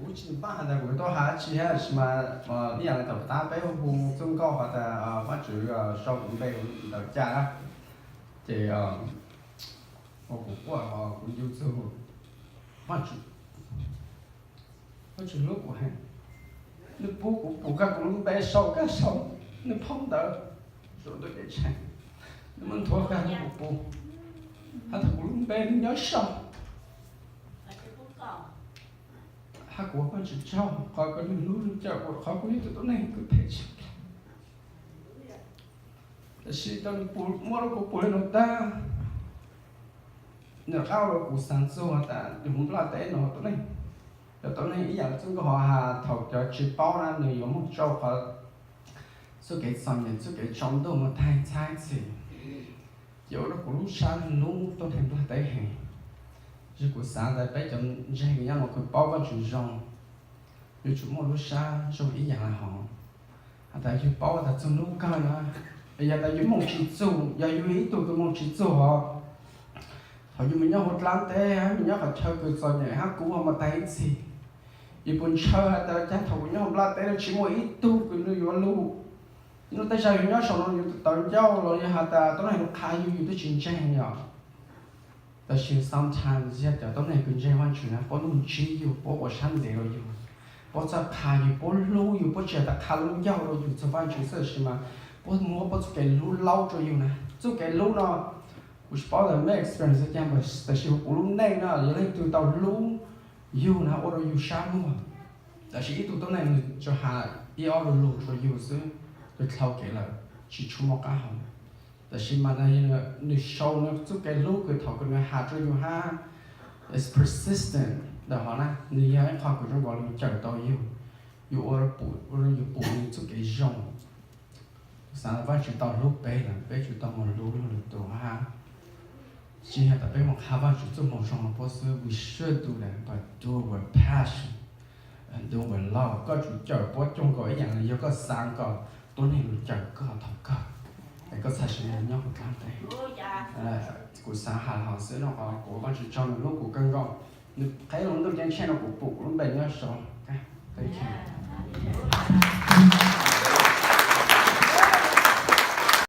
Kuv tsis npaj has tas kuv tuaj has tsi hab, tab sis mas ib yam li thaum tab peb hu txuj nkauj has tas Vaajtswv sau kuv npe ntawm ca na, ces kuv quaj hos kuv ncu txug Vaajtswv, Vaajtswv hlub kuv heev. Nwg pub kuv pum kag kuv lub npe sau kag sau nwg phau ntawv, sau ntawm kev tsheej, nwg muab nthuav kag kuv pum, has tas kuv lub npe nwg nyob sau, hab kuv ua Vaajtswv tsaug qhov kws nwg hlub nwg cawm kuv, qhov kuv yog tug tuab neeg kws phem tshaj plawg. Tab sis tau nwg muab rua kuv pum le nuav tag, nwg rov qab ua rua kuv xaav txug has tas yus moog nplaj teb nuav tuab neeg, cov tuab neeg ib yam txuj nkauj hov has, thaum cov tsi paub na nwg yuav moog tsau qhov txuj kev txom nyem txuj kev tsaus ntuj moog tag txhab txhim, ces ua rua kuv lub sab lub tuab neeg nplaj teb heev. Tab sis kuv xaav tas peb cov ntseeg nyob nuav kws paub Vaajtswv zoo, yuav tsum muaj lub sab zoo ib yam le hov. Has tas yug paub tas txug nub kawg na, yog tas yug moog tsi txug, yog yug ib tug kws moog tsi txug hov, thaum yug moog nyob huv dlaab teb, moog nyob qhov chaw kws txom nyem hab kub hov mas tag ib txhis, yug puas ntshaw has tas caag thaum kuv nyob huv nplaj teb nuav tsi muaj ib tug kws nwg yuav lug, nub tej zag yug nyob saum nuav yug tau ncauj los yog has tas tuab neeg lug qha yug, yug twb tsi ntseeg yom. Tab sis sometimes yog cov tuab neeg kws ntseeg Vaajtswv na puab lug ntsib yug, puab ua sab ntev rua yug, puab txhaj qha yug, puab hlub yug, puab tsi has tas qha lub ncauj rua yug txug Vaajtswv xwb, tab sis mas puab muab puab txuj kev hlub laub rua yug na. Txuj kev hlub no kuv tsi paub tas meb experience caag, tab sis kuv lub neej na yog leej twg tau hlub yug na ua rua yug sab muag, tab sis ib tug tuab neeg nwg tsuas has ib ob lu lug rua yug xwb, yug dlhau kev lawm, tsi tshua muaj qab hau. Tab sis mas nwg sau nwg txuj kev hlub kws thaum kws nwg has rua yug hab, is persistent ntawm hov na, nwg yog ib qho kws zoo nkaus lug cawm tau yug, yug ua rua yug pum nwg txuj kev zoo. Xaav Vaajtswv tau hlub peb lawm, peb tsum tau moog hlub lwm tus hab. Tsi has tas peb moog qha Vaajtswv txuj moo zoo rua puab xwb, we should do that, but do it with passion and do it with love. Koj tsum cawm puab cuag nkaus ib yam le yog koj xaav kom tuab neeg lug cawm koj thaum kawg es koj txhaj sim nyob huv dlaab teb. Kuv xaav has hov xwb no, kuv ua Vaajtswv tsaug nwg hlub kuv kawg nkaus. Nwg qheb lub ntuj ceeb tsheej rua kuv pum kuv lub npe nyob saud.